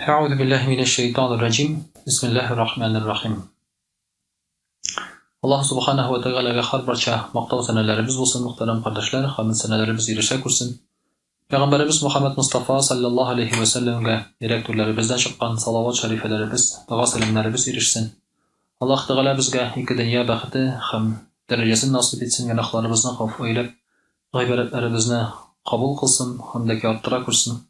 Әгъузу биллаһи минәш шәйтанир раҗим. Бисмиллаһир рахманир рахим. Аллаһ субханаһу ва тәгаләгә һәрбарча мактау сәнәләребез булсын, мөхтәрәм кардәшләр, хәмд сәнәләребез ирешә күрсен. Пәйгамбәребез Мухаммад Мустафа саллаллаһу алейһи ва сәлләмгә йөрәк түрләребездән чыккан салават шәрифәләребез, дога сәламнәребез ирешсен. Аллаһ Тәгалә безгә ике дөнья бәхете һәм дәрәҗәсен насыйп итсен, гөнаһларыбызны гафу әйләп, Гыйбадәтләребезне кабул кылсын һәм дә арттыра күрсен.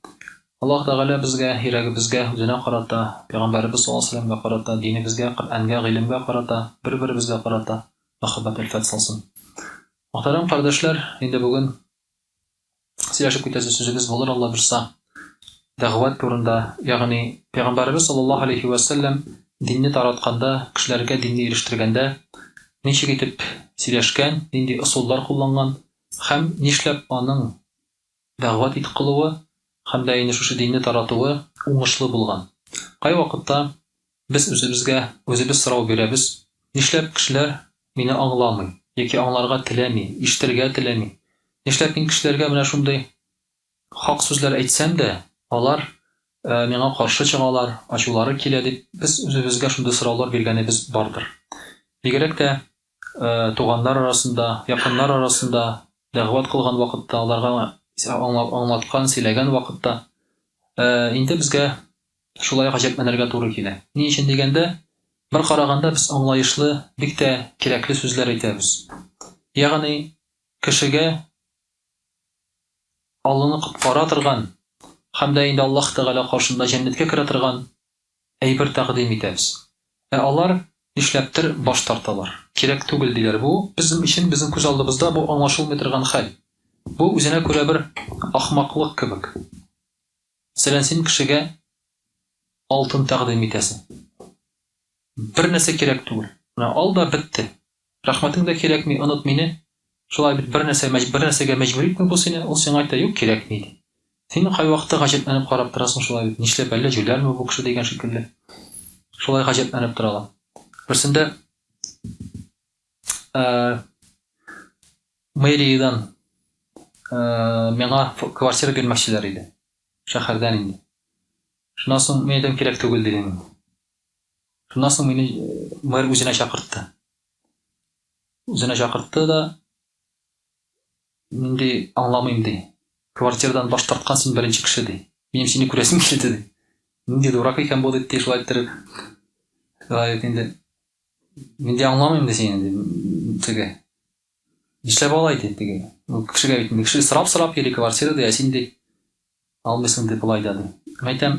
Аллаһ Тәгалә безгә, йөрәгебезгә, үзенә карата, Пәйгамбәребез саллаллаһу галәйһи ва сәлләмгә карата, динебезгә, Коръәнгә, гыйлемгә карата, бер-беребезгә карата мәхәббәт-өлфәт салсын. Мөхтәрәм кардәшләр, инде бүген сөйләшеп китәсе сүзебез булыр, Алла бирса, дәгъват турында, ягъни Пәйгамбәребез саллаллаһу алейһи вә сәлләм динне таратканда, кешеләргә динне ирештергәндә ничек итеп сөйләшкән, нинди ысуллар кулланган һәм нишләп аның дәгъват ит кылуы һәм дә инде шушы динне таратуы уңышлы булган. Кайвакытта без үзебезгә үзебез сорау бирәбез, нишләп кешеләр мине аңламый яки аңларга теләми, ишетергә теләми? Нишләп мин кешеләргә менә шундый Хак сүзләр әйтсәм дә, алар миңа каршы чыгалар, ачулары килә, дип, без үзебезгә шундый сораулар биргәнебез бардыр. Бигрәк тә туганнар арасында, якыннар арасында дәгъват кылган вакытта, аларга аңлаткан, сөйләгән вакытта, инде безгә шулай гаҗәпләнергә туры килә. Ни өчен дигәндә, бер караганда без аңлаешлы, бик тә кирәкле сүзләр әйтәбез. Ягъни, кешегә Алланы коткара торган һәм дә инде Аллаһ Тәгалә каршында җәннәткә керә торган әйбер тәкъдим итәбез. Ә алар, нишләптер, баш тарталар. Кирәк түгел, диләр. Бу, безнең өчен, безнең күз алдыбызда бу аңлашылмый торган хәл. Бу үзенә күрә бер ахмаклык кебек. Мәсәлән, син кешегә алтын тәкъдим итәсең. Бер нәрсә кирәк түгел. Менә ал да бетте. Рәхмәтең дә кирәкми, оныт мине. Шулай бит, бер нәрсә, бер нәрсәгә мәҗбүр итми бу сине, ул сиңа әйтә, юк, кирәкми, ди. Син кайвакытта гаҗәпләнеп карап торасың шулай бит, нишләп, әллә җүләрме бу кеше дигән шикелле. Шулай гаҗәпләнеп торалар. Берсендә мэриядән миңа квартира бирмәкчеләр иде. Шәһәрдән инде. Шуннан соң мин әйтәм, кирәк түгел, дидем. Шуннан соң мине мэр үзенә чакыртты. Үзенә чакыртты да, мин ди, аңламыйм ди. Квартирадан баш тарткан син беренче кеше ди. Минем сине күрәсем килде ди. Нинди дурак икән бу дип ди, шулай иттереп. Шулай бит инде. Мин ди аңламыйм ди сине ди. Теге. Нишләп алай ди теге. Кешегә бит инде кеше сорап-сорап йөри квартира ди, ә син ди Алмыйсың ди болай да ди. Мәйтәм,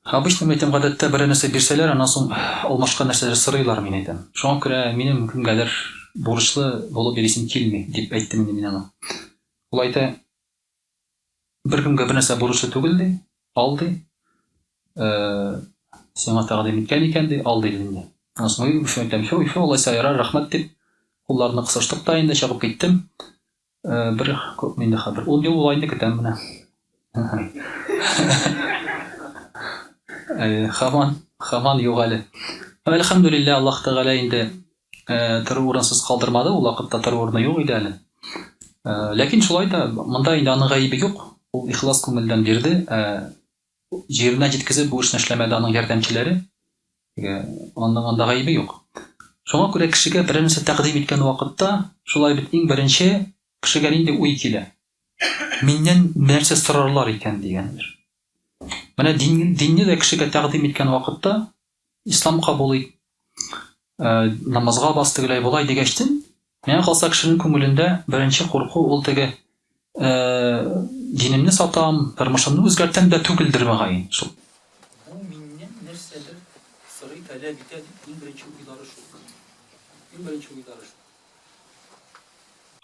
обычно мәйтәм, гадәттә берәр нәрсә бирсәләр, аннан соң алмашка нәрсәдер сорыйлар, мин әйтәм. Шуңа күрә минем кемгәдер бурычлы булып йөрисем килми, дип әйттем инде мин аңа. Ул әйтә, беркемгә бернәрсә бурычлы түгел ди, ал ди. Сиңа тәкъдим иткән икән ди, ал диде инде. Аннан соң, ой, әйтәм, всё, алайса ярар, рәхмәт дип, кулларны кысыштык та инде, чыгып киттем. Бер күпме инде хәзер? Ун ел була инде көтәм менә. Хаман, хаман юк әле. Әлхәмдүлилләһ, Аллаһ Тәгалә инде тору урынсыз калдырмады, ул вакытта тору урыны юк иде әле. Ләкин шулай да монда инде аның гаебе юк. Ул ихлас күңелдән бирде. Җиренә җиткезеп бу эшне эшләмәде аның ярдәмчеләре. Аның анда гаебе юк. Шуңа күрә кешегә берәр нәрсә тәкъдим иткән вакытта, шулай бит иң беренче кешегә нинди уй килә? Миннән нәрсә сорарлар икән дигәндер. Менә дин, динне дә кешегә тәкъдим иткән вакытта, ислам кабул ит, намазга бас тегеләй болай дигәчтен, миңа калса кешенең күңелендә беренче курку ул теге динемне сатам, тормышымны үзгәртәм дә түгелдер мөгаен шул. Бу миннән нәрсәдер сорый, таләп итә дип иң беренче уйлары шул. Иң беренче уйлары шул.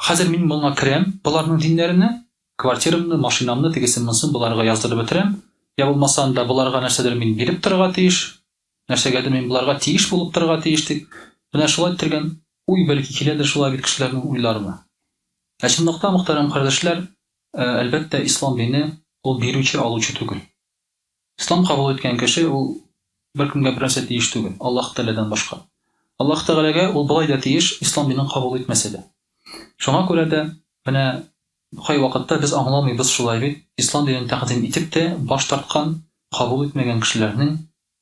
Хәзер мин моңа керәм, боларның диннәренә, квартирамны, машинамны, тегесен-монысын боларга яздырып бетерәм, я булмаса анда боларга нәрсәдер мин биреп торырга тиеш, нәрсәгәдер мин боларга тиеш булып торырга тиеш дип, менә шулай итергән уй бәлки киләдер шулай бит кешеләрнең уйларына. Ә чынлыкта, мөхтәрәм кардәшләр, әлбәттә, ислам дине ул бирүче алучы түгел. Ислам кабул иткән кеше ул беркемгә бернәрсә тиеш түгел, Аллаһ Тәгаләдән башка. Аллаһ Тәгаләгә ул болай да тиеш, ислам динен кабул итмәсә дә. Шуңа күрә дә менә кайвакытта без аңламыйбыз шулай бит, ислам динен тәкъдим итеп тә баш тарткан. кабул итмәгән кешеләрнең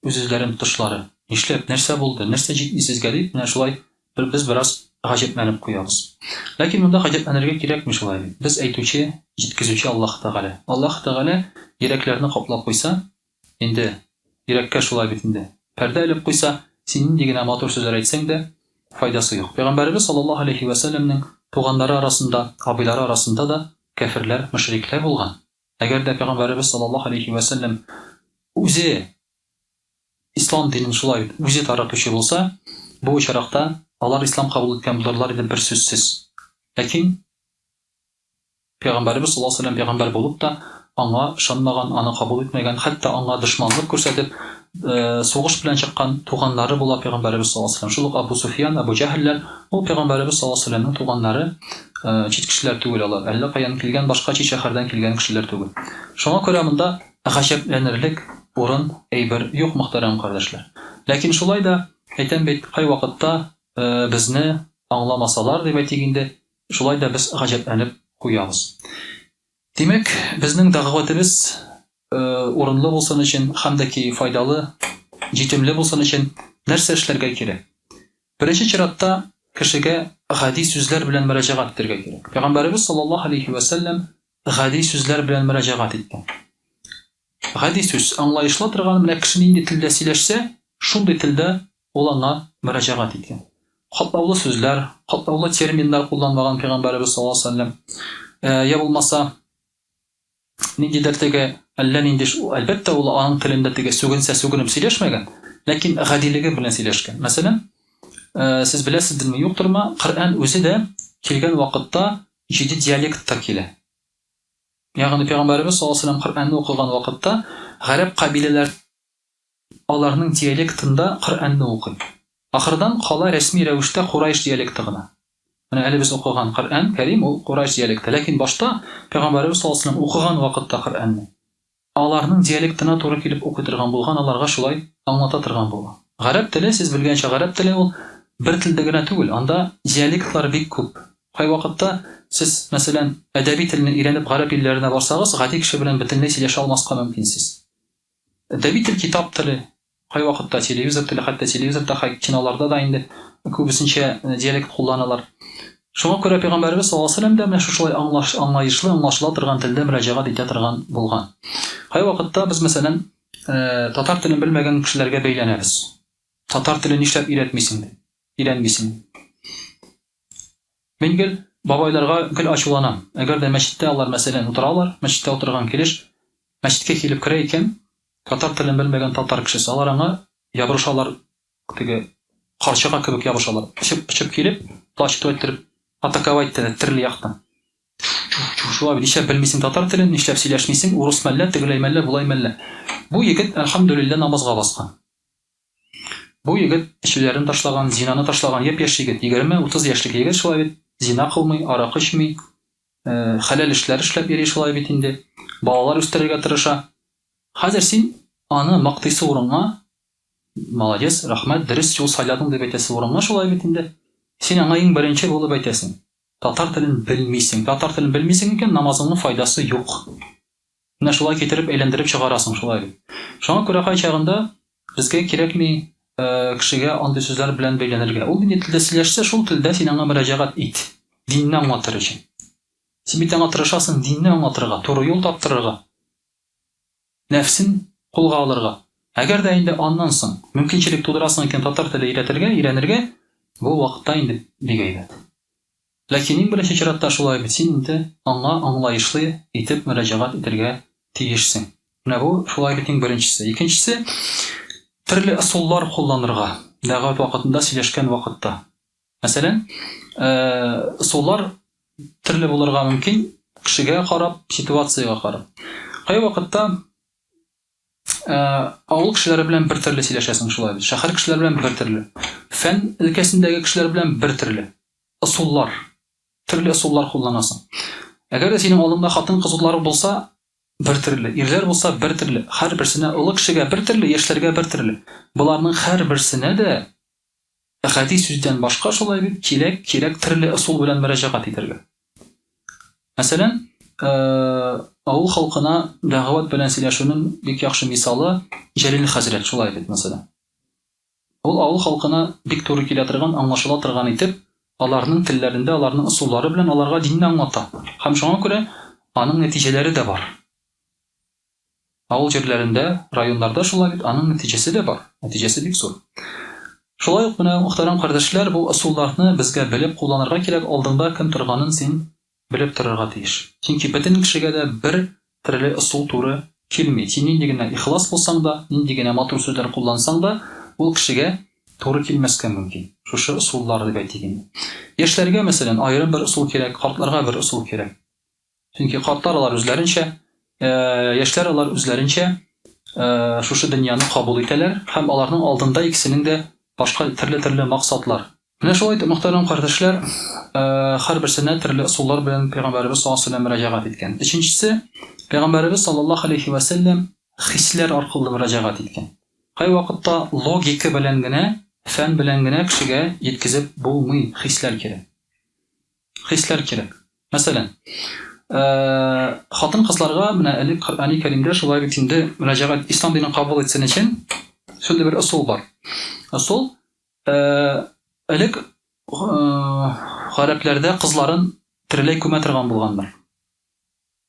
үз-үзләрен тотышлары. Нишләп, нәрсә булды, нәрсә җитми сезгә дип, менә шулай бер без бераз гаҗәпләнеп куябыз. Ләкин монда гаҗәпләнергә кирәкми шулай бит. Без әйтүче, җиткезүче Аллаһ Тәгалә. Аллаһ Тәгалә йөрәкләрне каплап куйса, инде йөрәккә шулай бит инде пәрдә элеп куйса, син нинди генә матур сүзләр әйтсәң дә, файдасы юк. Пәйгамбәребез саллаллаһу алейһи вә сәлләмнең туганнары арасында, абыйлары арасында да кәферләр, мөшрикләр булган. Әгәр дә Пәйгамбәребез саллаллаһу алейһи вә сәлләм үзе ислам динен шулай ук үзе таратучы булса, бу очракта алар ислам кабул иткән булырлар иде берсүзсез. Ләкин Пәйгамбәребез саллаллаһу алейһи ва сәлләм пәйгамбәр булып та, аңа ышанмаган, аны кабул итмәгән, хәтта аңа дошманлык күрсәтеп, сугыш белән чыккан туганнары була Пәйгамбәребез саллаллаһу алейһи ва сәлләм. Шул ук Абу Суфиян, Абу Җәһелләр, ул Пәйгамбәребез саллаллаһу алейһи ва сәлләмнең туганнары, чит кешеләр түгел алар, әллә каян килгән, башка чит шәһәрдән килгән кешеләр түгел. Шуңа күрә монда гаҗәпләнерлек урын, әйбер юк, мөхтәрәм кардәшләр. Ләкин шулай да, әйтәм бит, кайвакытта безне аңламасалар, дип әйтик инде, шулай да без гаҗәпләнеп куябыз. Димәк, безнең дәгъватебез урынлы булсын өчен һәм дә ки файдалы, җитемле булсын өчен нәрсә эшләргә кирәк? Беренче чиратта кешегә гади сүзләр белән мөрәҗәгать итәргә кирәк. Пәйгамбәребез саллаллаһу алейһи вә сәлләм гади сүзләр белән мөрәҗәгать иткән. Гади сүз, аңлаешла торган, менә кеше нинди телдә сөйләшсә, шундый телдә ул аңа мөрәҗәгать иткән. Катлаулы сүзләр, катлаулы терминнар кулланмаган пәйгамбәребез саллаллаһу алейһи ва сәлләм. Я булмаса, ниндидер теге әллә нинди, әлбәттә, ул аның телендә теге сүгенсә сүгенеп сөйләшмәгән, ләкин гадилеге белән сөйләшкән. Мәсәлән, сез беләсездерме, юктырмы, Коръән үзе дә килгән вакытта җиде диалектта килә. Ягъни пәйгамбәребез саллаллаһу алейһи ва сәлләм Коръәнне укыган вакытта гарәп кабиләләр аларның диалектында Коръәнне укый. Ахырдан кала рәсми рәвештә Курайш диалекты гына. Менә әле без укыган Коръән Кәрим ул Курайш диалекты. Ләкин башта пәйгамбәребез саллаллаһу алейһи ва сәлләм укыган вакытта Коръәнне аларның диалектына туры килеп укый торган булган, аларга шулай аңлата торган булган. Гарәп теле, сез белгәнчә, гарәп теле ул бер телдә генә түгел, анда диалектлар бик күп. Кайвакытта сез, мәсәлән, әдәби телне өйрәнеп гарәп илләренә барсагыз, гади кеше белән бөтенләй сөйләшә алмаска мөмкинсез. Әдәби тел китап теле, кайвакытта телевизор теле, хәтта телевизорда, киноларда да инде күбесенчә диалект кулланалар. Шуңа күрә Пәйгамбәребез саллаллаһу алейһи ва сәлләм дә менә шушылай аңлаш, аңлаешлы, аңлашыла торган телдә мөрәҗәгать итә торган булган. Кайвакытта без, мәсәлән, татар телен белмәгән кешеләргә бәйләнәбез. Татар телен нишләп өйрәтмисең дип, өйрәнмисең. Мин гел бабайларга гел ачуланам. Әгәр дә мәчеттә алар, мәсәлән, утыралар, мәчеттә утырган килеш, мәчеткә килеп керә икән, татар телен белмәгән татар кешесе, алар аңа ябырышалар, теге карчыга кебек ябышалар. Очып, очып килеп, плащ иттереп, атаковать итәләр төрле яктан. Шулай бит, нишләп белмисең татар телен, нишләп сөйләшмисең, урыс мәллә, тегеләй мәллә, болай мәллә. Бу егет, әлхәмдүлилләһ, намазга баскан. Бу егет эчүләрен ташлаган, зинаны ташлаган япь-яшь егет, 20-30 яшьлек егет шулай бит, зина кылмый, аракы эчми, хәләл эшләр эшләп йөри шулай бит инде, балалар үстерергә тырыша. Хәзер син аны мактыйсы урынга, молодец, рәхмәт, дөрес юл сайладың дип әйтәсе урынга шулай бит инде, син аңа иң беренче булып әйтәсең, татар телен белмисең, татар телен белмисең икән, намазыңның файдасы юк. Менә шулай китереп әйләндереп чыгарасың, шулай бит. Шуңа күрә кайчагында безгә кирәкми кешегә андый сүзләр белән бәйләнергә. Ул нинди телдә сөйләшсә, шул телдә син аңа мөрәҗәгать ит. Динне аңлатыр өчен. Син бит аңа тырышасың динне аңлатырга, туры юл таптырырга, нәфсен кулга алырга. Әгәр дә инде аннан соң мөмкинчелек тудырасың икән татар теле өйрәтергә, өйрәнергә, бу вакытта инде бик әйбәт. Ләкин иң беренче чиратта шулай бит, син инде аңа аңлаешлы итеп мөрәҗәгать итәргә тиешсең. Менә бу шулай бит иң беренчесе. Икенчесе, төрле ысуллар кулланырга, дәгъват вакытында, сөйләшкән вакытта. Мәсәлән, ысуллар төрле булырга мөмкин, кешегә карап, ситуациягә карап. Кайвакытта авыл кешеләре белән бер төрле сөйләшәсең шулай бит. Шәһәр кешеләре белән бер төрле. Фән өлкәсендәге кешеләр белән бер төрле. Ысуллар. Төрле ысуллар кулланасың. Әгәр дә синең алдыңда хатын-кызлар булса, бер төрле, ирләр булса, бер төрле. Һәрберсенә олы кешегә бер төрле, яшьләргә бер төрле. Боларның һәрберсенә дә гади сүздән башка шулай бит, кирәк, кирәк төрле ысул белән мөрәҗәгать итәргә. Мәсәлән, авыл халкына дәгъват белән сөйләшүнең бик яхшы мисалы Җәлил хәзрәт, шулай бит, мәсәлән. Ул авыл халкына бик туры килә торган, аңлашыла торган итеп, аларның телләрендә, аларның ысуллары белән аларга динне аңлата. Һәм шуңа күрә аның нәтиҗәләре дә бар. Авыл җирләрендә, районнарда шулай бит, аның нәтиҗәсе дә бар, нәтиҗәсе бик зур. Шулай ук менә, мөхтәрәм кардәшләр, бу ысулларны безгә белеп кулланырга кирәк, алдыңда кем торганын син белеп торырга тиеш. Чөнки бөтен кешегә дә бер төрле ысул туры килми. Син нинди генә ихлас булсаң да, нинди генә матур сүзләр куллансаң да, ул кешегә туры килмәскә мөмкин. Шушы ысуллар дип әйтик инде. Яшьләргә, мәсәлән, аерым бер ысул кирәк, картларга бер ысул кирәк. Чөнки картлар алар үзләренчә, яшьләр алар үзләренчә шушы дөньяны кабул итәләр һәм аларның алдында икесенең дә башка төрле-төрле максатлар. Менә шулай итеп, мөхтәрәм кардәшләр, һәрберсенә төрле ысуллар белән Пәйгамбәребез саллаллаһу алейһи ва сәлләм мөрәҗәгать иткән. Өченчесе, Пәйгамбәребез саллаллаһу алейһи ва сәлләм хисләр аркылы мөрәҗәгать иткән. Кайвакытта логика белән генә, фән белән генә кешегә җиткезеп булмый, хисләр кирәк. Хисләр кирәк. Мәсәлән, хатын-кызларга менә элек Коръәни Кәримдә шулай бит инде мөрәҗәгать ислам динен кабул итсен өчен шундый бер ысул бар. Ысул элек гарәпләрдә кызларын тереләй күмә торган булганнар.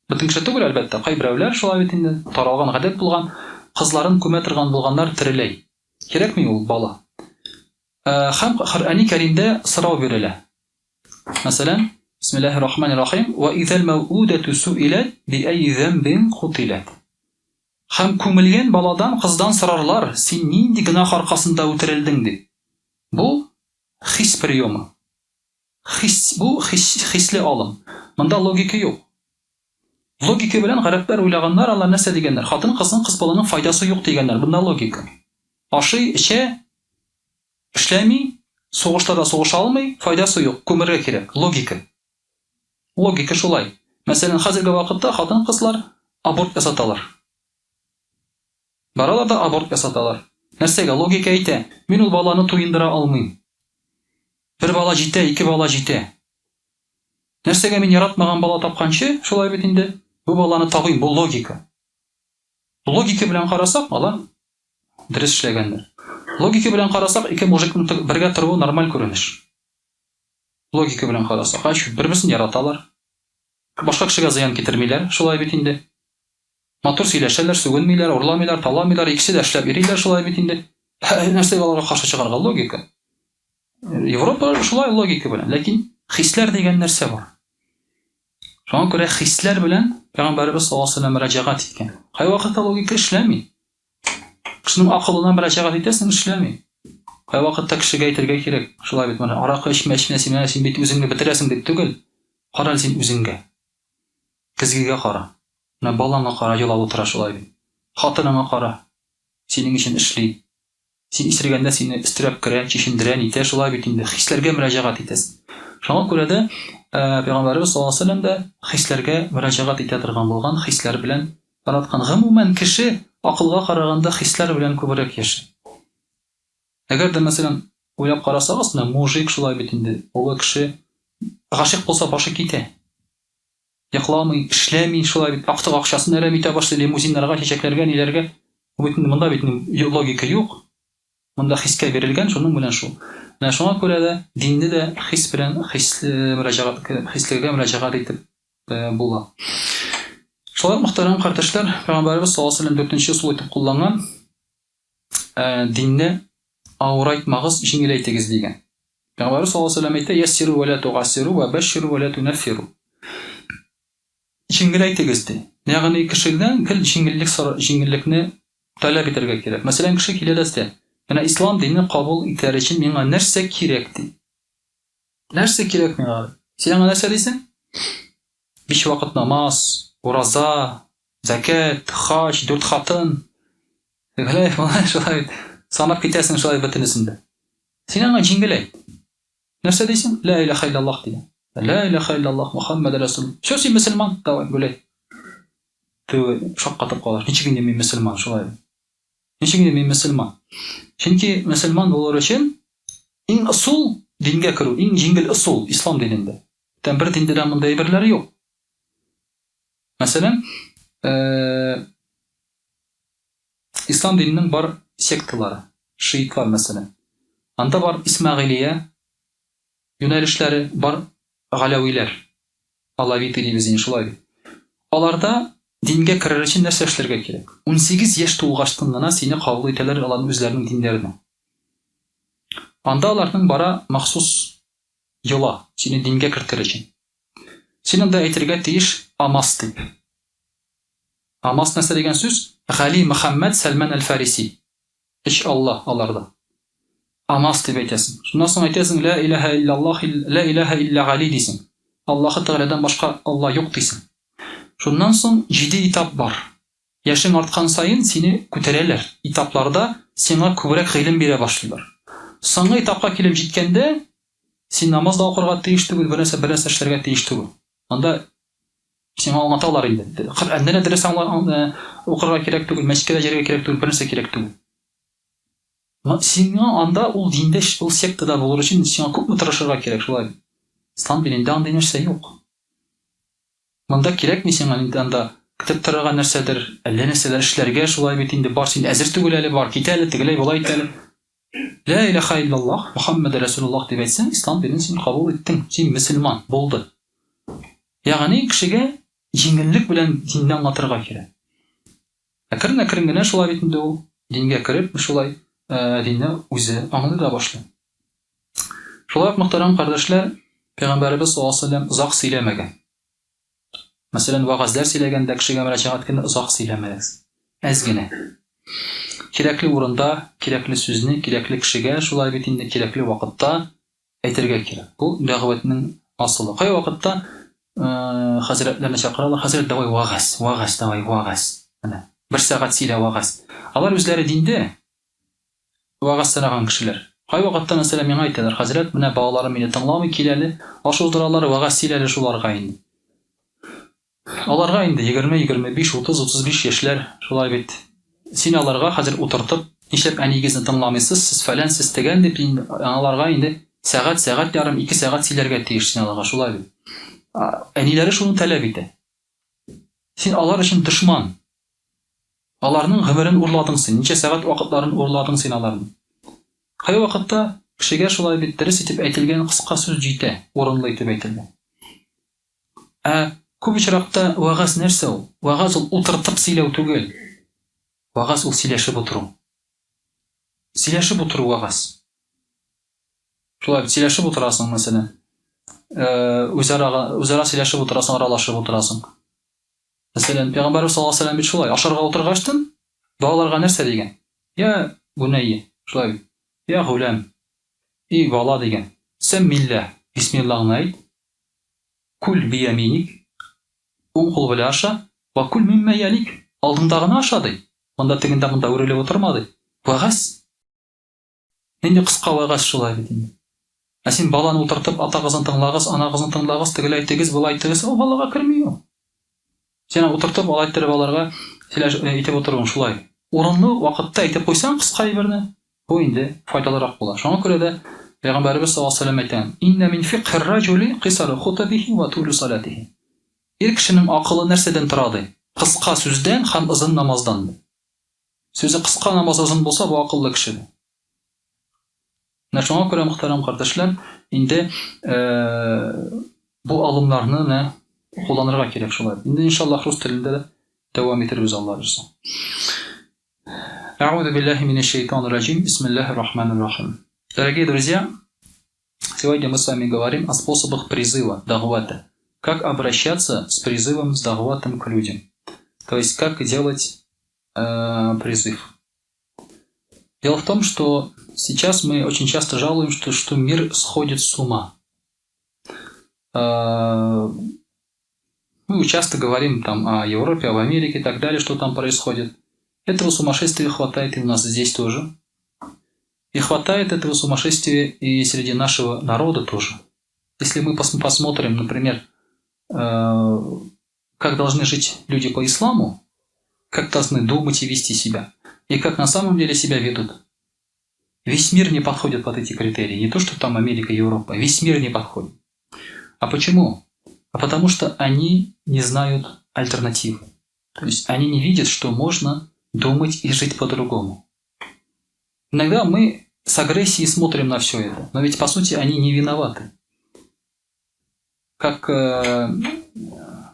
Бөтен кеше түгел, әлбәттә, кайберәүләр шулай бит инде, таралган гадәт булган, кызларын күмә торган булганнар тереләй. Кирәкми ул бала. Һәм Коръәни Кәримдә сорау бирелә. Мәсәлән, Бисмиллаһир рахманир рахим, Ва изәл мәүудәтү суиләт би әйи зәмбин кутиләт. Һәм күмелгән баладан, кыздан сорарлар, син нинди гөнаһ аркасында үтерелдең дип. Бу хис приемы. Хис, бу хис, хисле алым. Монда логика юк. Логика белән гарәпләр уйлаганнар, алар нәрсә дигәннәр? Хатын-кызның, кыз баланың файдасы юк дигәннәр. Монда логика. Ашый, эчә, эшләми, сугышта да сугыша алмый, файдасы юк, күмергә кирәк. Логика. Логика шулай. Мәсәлән, хәзерге вакытта хатын-кызлар аборт ясаталар. Баралар да аборт ясаталар. Нәрсәгә? Логика әйтә, мин ул баланы туендыра алмыйм. Бер бала җитә, ике бала җитә. Нәрсәгә мин яратмаган бала тапканчы, шулай бит инде, бу баланы табыйм, бу логика. Логика белән карасак, алар дөрес эшләгәннәр. Логика белән карасак, ике мужикның бергә торуы нормаль күренеш. Логика белән карасак, ач, бер-берсен яраталар. Башка кешегә зыян китермиләр, шулай бит инде. Матур сөйләшәләр, сүгенмиләр, урламыйлар, таламыйлар, икесе дә эшләп йөриләр, шулай бит инде. Нәрсәгә аларга каршы чыгарга? Логика. Европа шулай логика белән, ләкин хисләр дигән нәрсә бар. Шуңа күрә хисләр белән Пәйгамбәребез саллаллаһу алейһи ва сәлләм мөрәҗәгать иткән. Кайвакытта логика эшләми. Кешенең акылына мөрәҗәгать итәсең, эшләми. Кайвакытта кешегә әйтергә кирәк, шулай бит, менә аракы эчмә, эчмә, син менә син бит үзеңне бетерәсең дип түгел. Кара әле син үзеңгә. Көзгегә кара. Менә балаңа кара, елап утыра шулай бит. Хатыныңа кара. Синең өчен эшли. Син исергәндә сине өстерәп керә, чишендерә, нитә, шулай бит инде, хисләргә мөрәҗәгать итәсең. Шуңа күрә дә Пәйгамбәребез саллаллаһу алейһи ва сәлләм дә хисләргә мөрәҗәгать итә торган булган, хисләр белән тараткан. Гомумән, кеше акылга караганда хисләр белән күбрәк яши. Әгәр дә, мәсәлән, уйлап карасагыз, менә мужик шулай бит инде, олы кеше гашыйк булса, башы китә. Йокламый, эшләми, шулай бит, актык акчасын әрәм итә башлый, лимузиннарга, чәчәкләргә, ниләргә. Бу бит инде монда бит логика юк. Монда хискә бирелгән, шуның белән шул. Менә шуңа күрә дә динне дә хис белән хисле мөрәҗәгать, хислегә мөрәҗәгать итеп була. Шулай ук, мөхтәрәм кардәшләр, Пәйгамбәребез саллаллаһу алейһи ва сәлләм дүртенче ысул итеп кулланган динне авырайтмагыз, җиңеләйтегез дигән. Пәйгамбәребез саллаллаһу алейһи ва сәлләм әйтә, Яссиру ва ла тугассиру ва бәшширу ва ла тунаффиру. Җиңеләйтегез ди. Ягъни кешедән гел җиңеллек сора, җиңеллекне таләп итәргә кирәк. Мәсәлән, кеше килә дә сезгә, менә ислам динен кабул итәр өчен миңа нәрсә кирәк ди. Нәрсә кирәк миңа? Син аңа нәрсә дисең? Биш вакыт намаз, ураза, зәкят, хаҗ, дүрт хатын. Гөләй, болай, шулай бит. Санап китәсең шулай бөтенесен дә. Син аңа җиңел әйт. Нәрсә дисең? Ла илаха иллаллаһ дигән. Ла илаха иллаллаһ Мухаммад расул. Все, син мөселман, давай, гүләй. Теге шаккатып калыр. Ничек инде мин мөселман, шулай. Ничек инде мин мөселман? Чөнки мөселман булыр өчен иң ысул дингә керү, иң җиңел ысул ислам динендә. Бүтән бер диндә дә мондый әйберләр юк. Мәсәлән, ислам диненең бар секталары, шиитлар мәсәлән. Анда бар Исмәгыйлия юнәлешләре, бар галәвиләр. Алавиты дибез инде шулай бит. Аларда дингә керер өчен нәрсә эшләргә кирәк? 18 яшь тулгачтын гына сине кабул итәләр аларның үзләренең диннәренә. Анда аларның бара махсус йола, сине дингә кертер өчен. Син анда әйтергә тиеш Амас дип. Амас нәрсә дигән сүз? Гали Мөхәммәд Сәлмән әл-Фариси. Өч Алла аларда. Амас дип әйтәсең. Шуннан соң әйтәсең Лә илаһә иллаллаһ, лә илаһә илля Гали дисең. Аллаһы Тәгаләдән башка Алла юк дисең. Шуннан соң җиде этап бар. Яшең арткан саен сине күтәрәләр, этапларда сиңа күбрәк гыйлем бирә башлыйлар. Соңгы этапка килеп җиткәндә, син намаз да укырга тиеш түгел, бернәрсә бернәрсә эшләргә тиеш түгел. Анда сиңа аңлаталар инде. Коръәнне дә дөрес укырга кирәк түгел, мәчеткә дә йөрергә кирәк түгел, бернәрсә кирәк түгел. Сиңа анда ул диндә, ул сектада булыр өчен сиңа күпме тырышырга кирәк, шулай бит? Ислам динендә андый нәрсә юк. Монда кирәкми сиңа инде анда көтеп торырга нәрсәдер, әллә нәрсәләр эшләргә, шулай бит инде, бар син әзер түгел әле, бар кит әле, тегеләй болай ит әле. Лә иләхә иллаллаһ, Мөхәммәде Рәсүлуллаһ дип әйтсәң, ислам динен син кабул иттең, син мөселман, булды. Ягъни кешегә җиңеллек белән динне аңлатырга кирәк. Әкрен-әкрен генә шулай бит инде ул, дингә кереп, шулай динне үзе аңлый да башлый. Шулай ук, мөхтәрәм кардәшләр, Пәйгамбәребез саллаллаһу алейһи ва сәлләм озак сөйләмәгән. Мәсәлән, вәгазьләр сөйләгәндә кешегә мөрәҗәгать иткәндә озак сөйләмәгез. Әз генә. Кирәкле урында, кирәкле сүзне, кирәкле кешегә, шулай бит инде, кирәкле вакытта әйтергә кирәк. Бу дәгъвәтнең асылы. Кайвакытта хәзрәтләрне чакыралар, хәзрәт, давай вәгазь, вәгазь, давай вәгазь. Менә бер сәгать сөйлә вәгазь. Алар үзләре диндә вәгазь сораган кешеләр. Кайвакытта, мәсәлән, миңа әйтәләр, хәзрәт, менә балаларым мине тыңламый, кил әле, аш уздыралар, вәгазь сөйлә әле шуларга инде. Аларга инде егерме, 25, 30, 35 яшьләр, шулай бит. Син аларга хәзер утыртып, нишләп әниегезне тыңламыйсыз, сез фәлән, сез тегән дип, аларга инде сәгать, сәгать ярым, ике сәгать сөйләргә тиеш син аларга, шулай бит. Әниләре шуны таләп итә. Син алар өчен дошман. Аларның гомерен урладың син, ничә сәгать вакытларын урладың син аларның. Кайвакытта кешегә шулай бит дөрес итеп әйтелгән кыска сүз җитә, урынлы итеп әйтелгән. Ә күп очракта вәгазь нәрсә ул? Вәгазь ул утыртып сөйләү түгел. Вәгазь ул сөйләшеп утыру. Сөйләшеп утыру вәгазь. Шулай бит сөйләшеп утырасың, мәсәлән. Э, үзара үзара сөйләшеп утырасың, аралашып утырасың. Мәсәлән, Пәйгамбәрбез саллаллаһу алейһи ва сәлләм бит шулай ашарга утыргачтын балаларга нәрсә дигән? Я бунәйя, шулай бит. Я гулям, и бала дигән. Сәммилла, бисмиллаңны әйт. Кул бияминик, уң кул белән аша, вә кул миммә ялик, алдыңдагыны аша, ди. Монда тегендә монда үрелеп утырма, ди. Вәгазь. Нинди кыска вәгазь шулай бит инде. Ә син баланы утыртып, атагызны тыңлагыз, анагызны тыңлагыз, тегеләй итегез, болай итегез, ул балага керми ул. Син утыртып, алай иттереп аларга сөйләш итеп утыруың шулай. Урынлы вакытта әйтеп куйсаң кыска әйберне, Бу инде файдалырак була. Шуңа күрә дә Пәйгамбәребез саллаллаһу алейһи ва сәлләм әйтә, Иннә мин фикһир раҗули кыйсару хутабихи ва тулю салатихи. Ир кешенең акылы нәрсәдән тора, ди? Кыска сүздән һәм озын намаздан, ди. Сүзе кыска, намазы озын булса, бу акыллы кеше, ди. Менә шуңа күрә, мөхтәрәм кардәшләр, инде бу алымнарны менә кулланырга кирәк шулай. Инде иншаллаһ рус телендә дә дәвам итербез Алла бирсә. Әгъузу биллаһи минәш шайтанир раҗим. Бисмиллаһир рахманир рахим. Дорогие друзья, сегодня мы с вами говорим о способах призыва, дагвата. Как обращаться с призывом, с дагватом к людям. То есть, как делать призыв. Дело в том, что сейчас мы очень часто жалуем, что, что мир сходит с ума. Мы часто говорим там о Европе, об Америке и так далее, что там происходит. Этого сумасшествия хватает и у нас здесь тоже. И хватает этого сумасшествия и среди нашего народа тоже. Если мы посмотрим, например, как должны жить люди по исламу, как должны думать и вести себя, и как на самом деле себя ведут. Весь мир не подходит под эти критерии. Не то, что там Америка, Европа. Весь мир не подходит. А почему? А потому что они не знают альтернативы. То есть они не видят, что можно думать и жить по-другому. Иногда мы с агрессией смотрим на все это, но ведь по сути они не виноваты. Как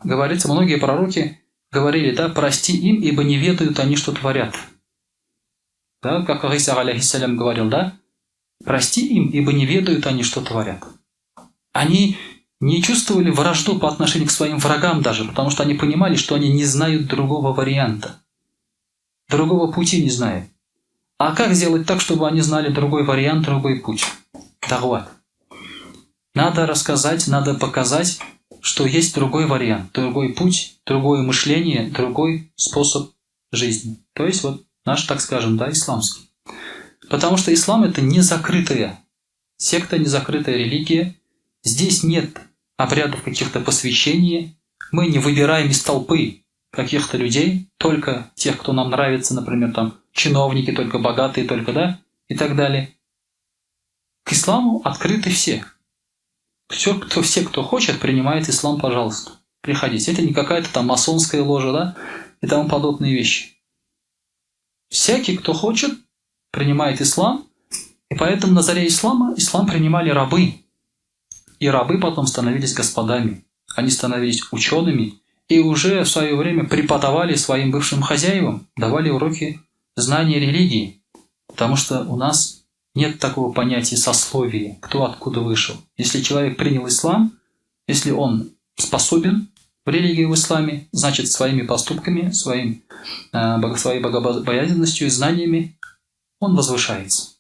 говорится, многие пророки говорили, да, прости им, ибо не ведают они, что творят. Да, как Иса, алейхиссалям, говорил, да, прости им, ибо не ведают они, что творят. Они не чувствовали вражду по отношению к своим врагам даже, потому что они понимали, что они не знают другого варианта, другого пути не знают. А как сделать так, чтобы они знали другой вариант, другой путь? Дагват. Надо рассказать, надо показать, что есть другой вариант, другой путь, другое мышление, другой способ жизни. То есть вот наш, так скажем, да, исламский. Потому что ислам – это не закрытая секта, не закрытая религия. Здесь нет обрядов каких-то посвящений. Мы не выбираем из толпы каких-то людей, только тех, кто нам нравится, например, там чиновники, только богатые, только, да, и так далее. К исламу открыты все. Все, кто хочет, принимает ислам, пожалуйста. Приходите. Это не какая-то там масонская ложа, да, и тому подобные вещи. Всякий, кто хочет, принимает ислам, и поэтому на заре ислама ислам принимали рабы. И рабы потом становились господами. Они становились учеными и уже в свое время преподавали своим бывшим хозяевам, давали уроки знания религии. Потому что у нас нет такого понятия сословия, кто откуда вышел. Если человек принял ислам, если он способен в религии в исламе, значит своими поступками, своей богобоязненностью и знаниями он возвышается.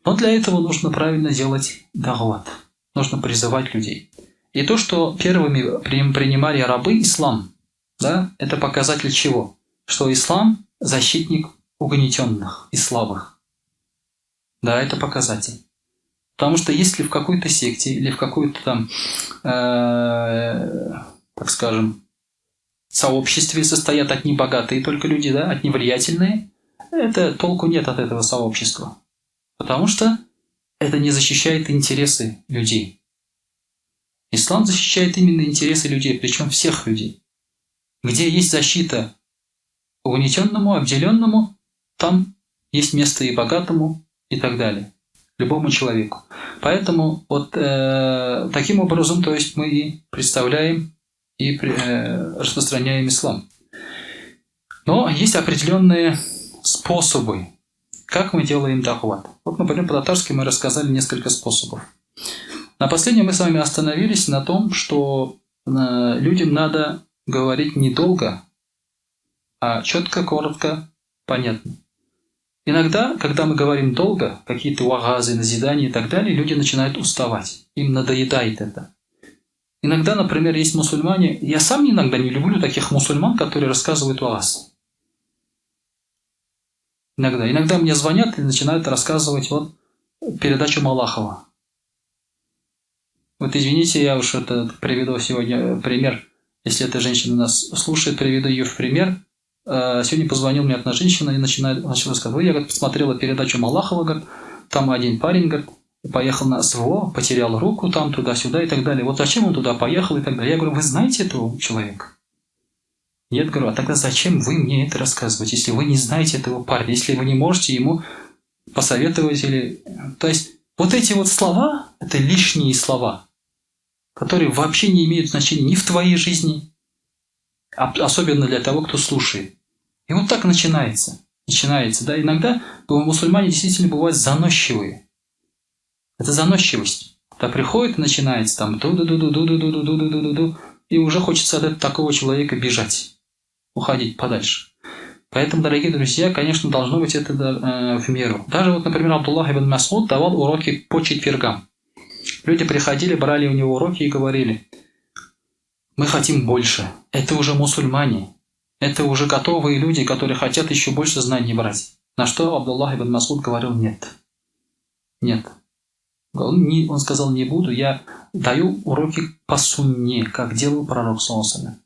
Но для этого нужно правильно делать дагват. Нужно призывать людей. И то, что первыми принимали рабы ислам, да, это показатель чего? Что ислам – защитник угнетенных и слабых. Да, это показатель. Потому что если в какой-то секте или в какой-то там, так скажем, сообществе состоят одни богатые только люди, да, одни влиятельные, это толку нет от этого сообщества. Потому что это не защищает интересы людей. Ислам защищает именно интересы людей, причем всех людей. Где есть защита угнетенному, обделенному, там есть место и богатому, и так далее. Любому человеку. Поэтому вот таким образом, то есть мы и представляем, и распространяем ислам. Но есть определенные способы, как мы делаем дахват. Вот, например, по-татарски мы рассказали несколько способов. На последнем мы с вами остановились на том, что людям надо говорить недолго, а четко, коротко, понятно. Иногда, когда мы говорим долго, какие-то вагазы, назидания и так далее, люди начинают уставать. Им надоедает это. Иногда, например, есть мусульмане... Я сам иногда не люблю таких мусульман, которые рассказывают вагаз. Иногда. Иногда мне звонят и начинают рассказывать вот передачу Малахова. Вот извините, я уж это приведу сегодня пример. Если эта женщина нас слушает, приведу ее в пример. Сегодня позвонила мне одна женщина и начала рассказывать. Я, говорит, посмотрела передачу Малахова, говорит, там один парень, говорит, поехал на СВО, потерял руку там, туда-сюда и так далее. Вот зачем он туда поехал и так далее. Я говорю, вы знаете этого человека? Нет, говорю, а тогда зачем вы мне это рассказываете, если вы не знаете этого парня, если вы не можете ему посоветовать или... То есть вот эти вот слова, это лишние слова, которые вообще не имеют значения ни в твоей жизни, особенно для того, кто слушает. И вот так начинается. Начинается, да? Иногда мусульмане действительно бывают заносчивые. Это заносчивость. Когда приходит и начинается там ду-ду-ду-ду-ду-ду-ду-ду-ду-ду-ду, и уже хочется от такого человека бежать, уходить подальше. Поэтому, дорогие друзья, конечно, должно быть это в меру. Даже вот, например, Абдуллах ибн Мас'уд давал уроки по четвергам. Люди приходили, брали у него уроки и говорили: мы хотим больше. Это уже мусульмане. Это уже готовые люди, которые хотят еще больше знаний брать. На что Абдуллах ибн Мас'уд говорил: нет. Нет. Он сказал: не буду, я даю уроки по сунне, как делал пророк саллаллаху алейхи ва саллям.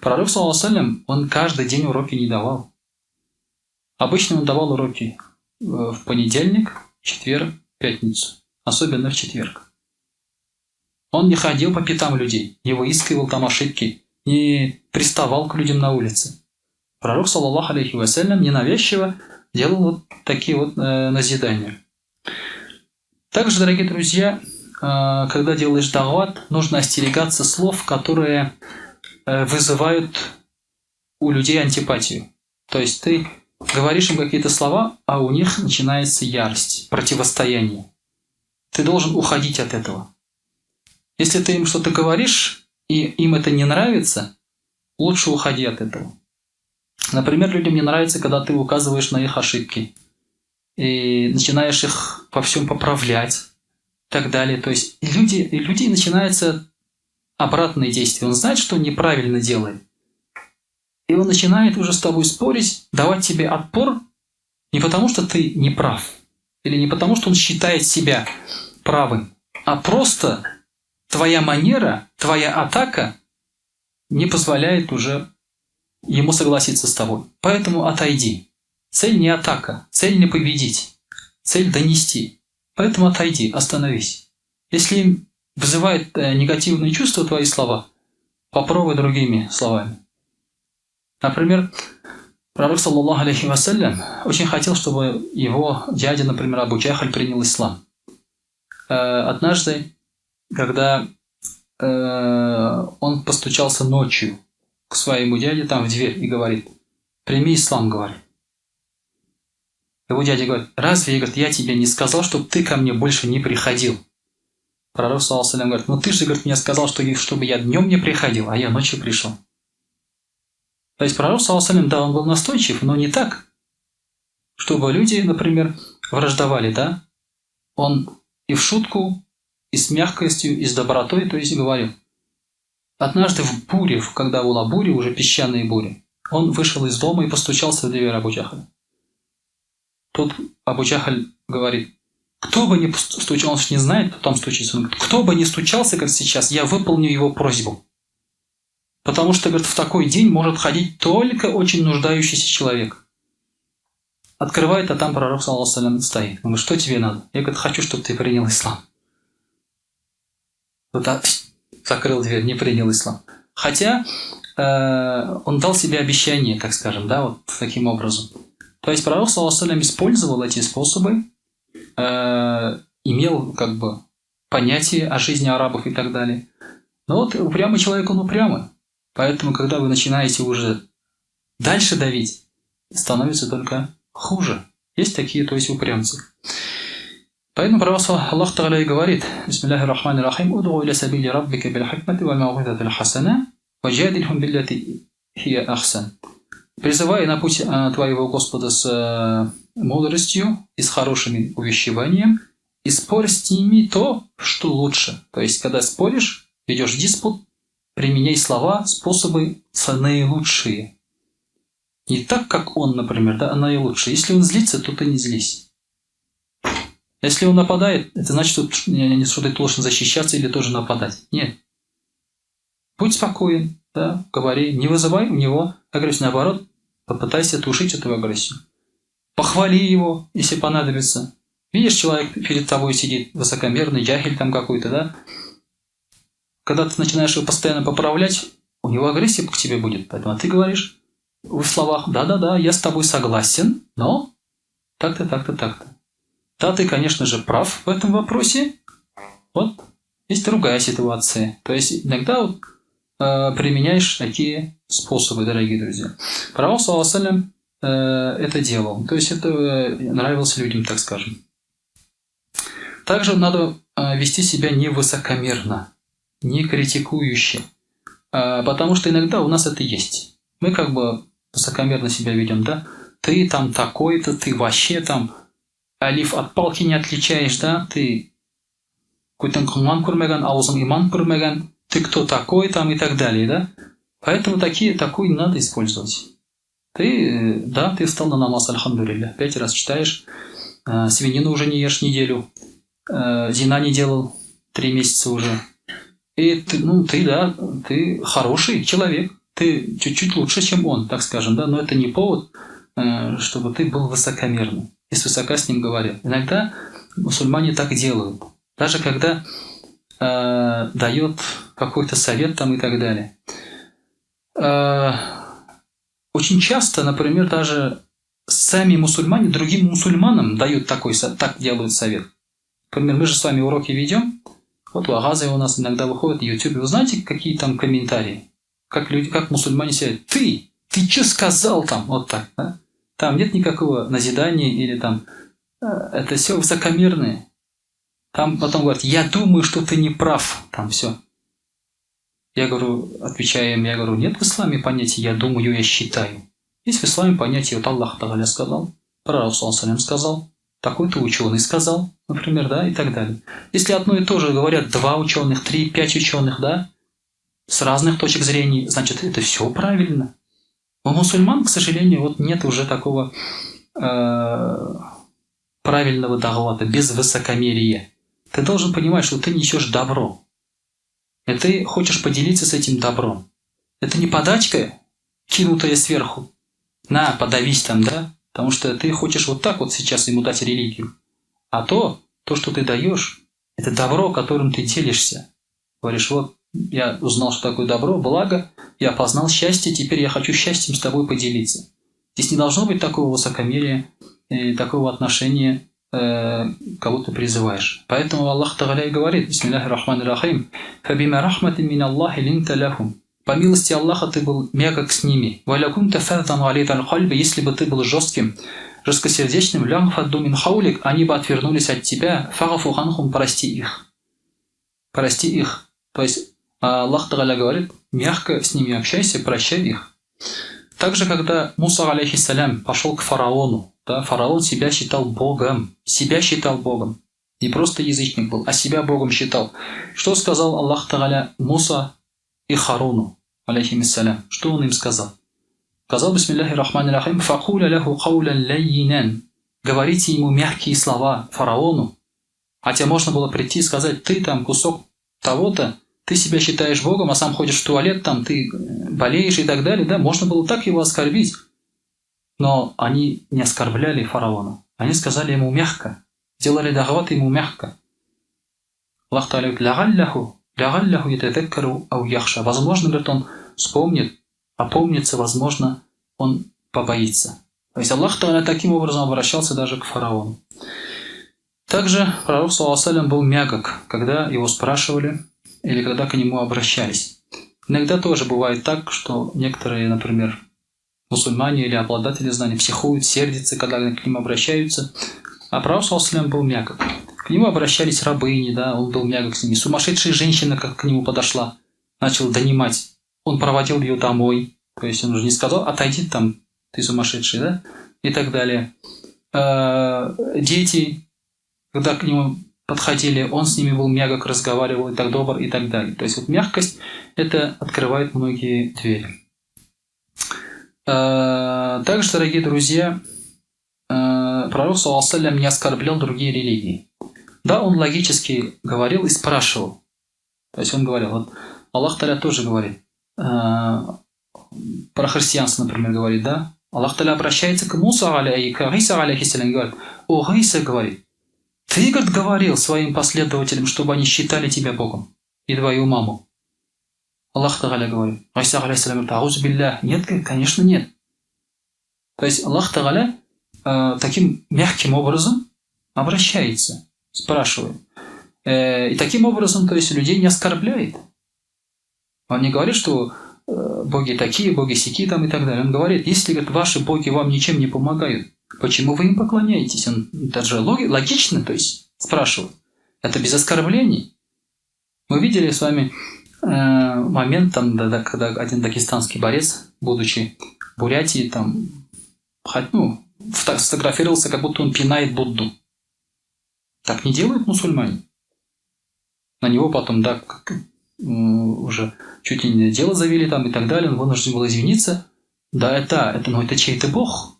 Пророк саллаллаху алейхи ва саллям, он каждый день уроки не давал. Обычно он давал уроки в понедельник, четверг, пятницу. Особенно в четверг. Он не ходил по пятам людей, не выискивал там ошибки, не приставал к людям на улице. Пророк, саллаллаху алейхи вассалям, ненавязчиво делал вот такие вот назидания. Также, дорогие друзья, когда делаешь дават, нужно остерегаться слов, которые вызывают у людей антипатию. То есть ты говоришь им какие-то слова, а у них начинается ярость, противостояние. Ты должен уходить от этого. Если ты им что-то говоришь, и им это не нравится, лучше уходи от этого. Например, людям не нравится, когда ты указываешь на их ошибки и начинаешь их во всем поправлять и так далее. То есть и людей начинается обратное действие. Он знает, что он неправильно делает. И он начинает уже с тобой спорить, давать тебе отпор не потому, что ты не прав, или не потому, что он считает себя правым, а просто твоя манера, твоя атака не позволяет уже ему согласиться с тобой. Поэтому отойди. Цель не атака, цель не победить, цель донести. Поэтому отойди, остановись. Если им вызывает негативные чувства твои слова, попробуй другими словами. Например, пророк, саллаллаху алейхи вассалям, очень хотел, чтобы его дядя, например, Абу Джахаль, принял ислам. Однажды, когда он постучался ночью к своему дяде там в дверь и говорит: «Прими ислам», говорит. Его дядя говорит: «Разве, говорит, я тебе не сказал, чтобы ты ко мне больше не приходил?» Пророк, саллаллаху алейхи говорит: «Ну ты же, говорит, мне сказал, что, чтобы я днем не приходил, а я ночью пришел». То есть пророк, саллаллаху алейхи, да, он был настойчив, но не так, чтобы люди, например, враждовали, да? Он и в шутку, и с мягкостью, и с добротой, то есть говорил. Однажды в буре, когда была буря, уже песчаные бури, он вышел из дома и постучался в дверь Абу Джахаля. Тут Абу Джахаль говорит: кто бы ни стучал, он же не знает, кто там стучится. Он говорит: кто бы ни стучался, как сейчас, я выполню его просьбу. Потому что, говорит, в такой день может ходить только очень нуждающийся человек. Открывает, а там пророк, саллаллаху алейхи, стоит. Он говорит: что тебе надо? Я, говорит, хочу, чтобы ты принял ислам. Вот, закрыл дверь, не принял ислам. Хотя он дал себе обещание, так скажем, да, вот таким образом. То есть пророк, саллаллаху алейхи, использовал эти способы, имел как бы понятие о жизни арабов и так далее. Но вот упрямый человек, он упрямый. Поэтому, когда вы начинаете уже дальше давить, становится только хуже. Есть такие, то есть упрямцы. Поэтому пророк Аллах Та'аля и говорит: Бисмиллахи рахмани рахим, удгу иля сабили раббика бил хикмати валь мау'изати хасана, ваджадильхум биллати хия ахсан. Призывай на путь твоего Господа с мудростью и с хорошим увещеванием, и спорь с ними то, что лучше. То есть, когда споришь, ведешь диспут, применяй слова, способы наилучшие. Не так, как он, например, да, а наилучшие. Если он злится, то ты не злись. Если он нападает, это значит, что ты должен защищаться или тоже нападать. Нет. Будь спокоен, да, говори, не вызывай у него агрессию. Наоборот, попытайся тушить эту агрессию. Похвали его, если понадобится. Видишь, человек перед тобой сидит высокомерный, джахиль там какой-то, да? Когда ты начинаешь его постоянно поправлять, у него агрессия к тебе будет. Поэтому ты говоришь в словах: да-да-да, я с тобой согласен, но так-то, так-то, так-то. Да, ты, конечно же, прав в этом вопросе. Вот есть другая ситуация. То есть иногда вот, применяешь такие способы, дорогие друзья. Пророк, саллаллаху алейхи, это делал. То есть это нравилось людям, так скажем. Также надо вести себя не высокомерно, не критикующе. Потому что иногда у нас это есть. Мы как бы высокомерно себя ведем, да? Ты там такой-то, ты вообще там алиф от палки не отличаешь, да? Ты күтең комган күрмәгән, авызың иман күрмәгән, ты кто такой там и так далее, да? Поэтому такую не надо использовать. Ты, да, ты встал на намаз, альхамдулилля, 5 раз читаешь, свинину уже не ешь неделю, зина не делал 3 месяца уже. И ты, ну, ты, да, ты хороший человек, ты чуть-чуть лучше, чем он, так скажем, да, но это не повод, чтобы ты был высокомерным и свысока с ним говорил. Иногда мусульмане так делают, даже когда дает какой-то совет там и так далее. Очень часто, например, даже сами мусульмане другим мусульманам дают такой, так делают совет. Например, мы же с вами уроки ведем, вот вагазы у нас иногда выходят в YouTube. Вы знаете, какие там комментарии? Как люди, как мусульмане сидят? Ты что сказал там? Вот так, да? Там нет никакого назидания или там... Это все высокомерные. Там потом говорят, я думаю, что ты не прав. Там все. Я говорю, отвечаю им, я говорю, нет в исламе понятия «я думаю, я считаю». Есть в исламе понятие, вот Аллах Тагаля сказал, пророк саллаллаху сказал, такой-то ученый сказал, например, да, и так далее. Если одно и то же говорят два ученых, три, пять ученых, да, с разных точек зрения, значит, это все правильно. У мусульман, к сожалению, вот нет уже такого правильного дагвата, без высокомерия. Ты должен понимать, что ты несешь добро. И ты хочешь поделиться с этим добром. Это не подачка, кинутая сверху. На, подавись там, да? Потому что ты хочешь вот так вот сейчас ему дать религию. А то, что ты даешь, это добро, которым ты делишься. Говоришь, вот я узнал, что такое добро, благо, я познал счастье, теперь я хочу счастьем с тобой поделиться. Здесь не должно быть такого высокомерия, и такого отношения, кого ты призываешь. Поэтому Аллах Тагаля и говорит, бисмиллахи рахмани рахим, «Фабима рахмати мин Аллахи линта лахум». По милости Аллаха ты был мягок с ними. «Валя кунта фаддан галидан кальби», если бы ты был жестким, жесткосердечным, «Лян фадду мин хаулик», они бы отвернулись от тебя, «Фагафу ганхум», прости их. Прости их. То есть Аллах Тагаля говорит, мягко с ними общайся, прощай их. Также, когда Муса, алейхиссалям, пошел к фараону, да, фараон себя считал Богом, себя считал Богом. Не просто язычник был, а себя Богом считал. Что сказал Аллах Тагаля Муса и Харуну, алейхиссалям? Что он им сказал? Сказал, бисмиллахи рахмани рахим, «Факуля ляху каулян лайинан». Говорите ему мягкие слова, фараону. Хотя можно было прийти и сказать, ты там кусок того-то, ты себя считаешь Богом, а сам ходишь в туалет, там ты болеешь и так далее. Да, можно было так его оскорбить. Но они не оскорбляли фараона. Они сказали ему мягко. Делали дагват ему мягко. Аллах Тааля говорит, «Лягалляху, лягалляху ятадаккару ау яхша». Возможно, говорит, он вспомнит, опомнится, возможно, он побоится. То есть Аллах Тааля таким образом обращался даже к фараону. Также пророк, саллаллаху алейхи ва саллям, был мягок, когда его спрашивали или когда к нему обращались. Иногда тоже бывает так, что некоторые, например, мусульмане или обладатели знаний психуют, сердятся, когда к ним обращаются. А пророк, саллаллаху алейхи ва саллям, был мягок. К нему обращались рабыни, да, он был мягок с ними. Сумасшедшая женщина, как к нему подошла, начала донимать. Он проводил ее домой. То есть он уже не сказал, отойди там, ты сумасшедший, да, и так далее. Дети, когда к нему подходили, он с ними был мягок, разговаривал и так добр, и так далее. То есть вот мягкость, это открывает многие двери. Также, дорогие друзья, пророк, саллаллаху алейхи ва саллям, не оскорблял другие религии. Да, он логически говорил и спрашивал. То есть он говорил, вот Аллах Тааля тоже говорит, про христианство, например, говорит, да? Аллах Тааля обращается к Муса, к Иса, алейхиссалям, говорит, о, Иса, говорит, ты, говорит, говорил своим последователям, чтобы они считали тебя Богом и твою маму. Аллах Тааля говорит, Иса, алейхиссалям, говорит, аузу биллях. Нет, конечно, нет. То есть Аллах Тааля таким мягким образом обращается, спрашивает. И таким образом, то есть, людей не оскорбляет. Он не говорит, что боги такие, боги сяки там и так далее. Он говорит, если, говорит, ваши боги вам ничем не помогают, почему вы им поклоняетесь? Он даже логично, то есть, спрашивает. Это без оскорблений. Мы видели с вами момент, там, да, когда один дагестанский борец, будучи в Бурятии, там, ну, сфотографировался, как будто он пинает Будду. Так не делают мусульмане. На него потом, да, уже чуть ли не дело завели там и так далее, он вынужден был извиниться. Да, но это чей-то бог.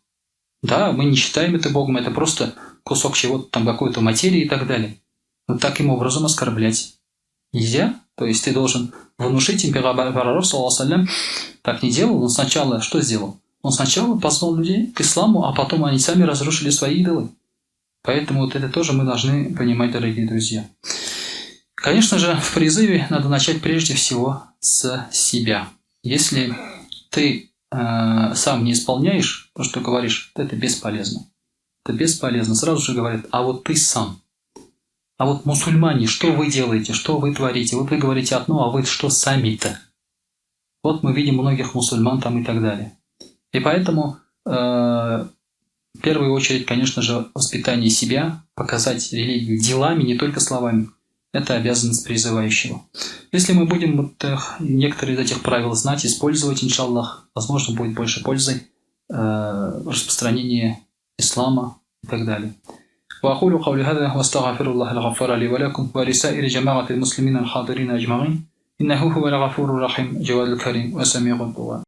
Да, мы не считаем это богом, это просто кусок чего-то там, какой-то материи и так далее. Но таким образом оскорблять нельзя. То есть ты должен внушить им, пророк, саллаллаху алейхи ва саллям, так не делал. Он сначала что сделал? Он сначала позвал людей к исламу, а потом они сами разрушили свои идолы. Поэтому вот это тоже мы должны понимать, дорогие друзья. Конечно же, в призыве надо начать прежде всего с себя. Если ты сам не исполняешь то, что говоришь, то это бесполезно. Это бесполезно. Сразу же говорят, а вот ты сам. А вот мусульмане, что вы делаете, что вы творите? Вот вы говорите одно, а вы что сами-то? Вот мы видим многих мусульман там и так далее. И поэтому, в первую очередь, конечно же, воспитание себя, показать религию делами, не только словами. Это обязанность призывающего. Если мы будем вот некоторые из этих правил знать, использовать, иншаллах, возможно, будет больше пользы в распространении ислама и так далее. وأقول قولي هذا وأستغفر الله الغفار لي ولكم ولسائر جماعة المسلمين الحاضرين أجمعين إنه هو الغفور الرحيم جواد الكريم وسميع الدعاء.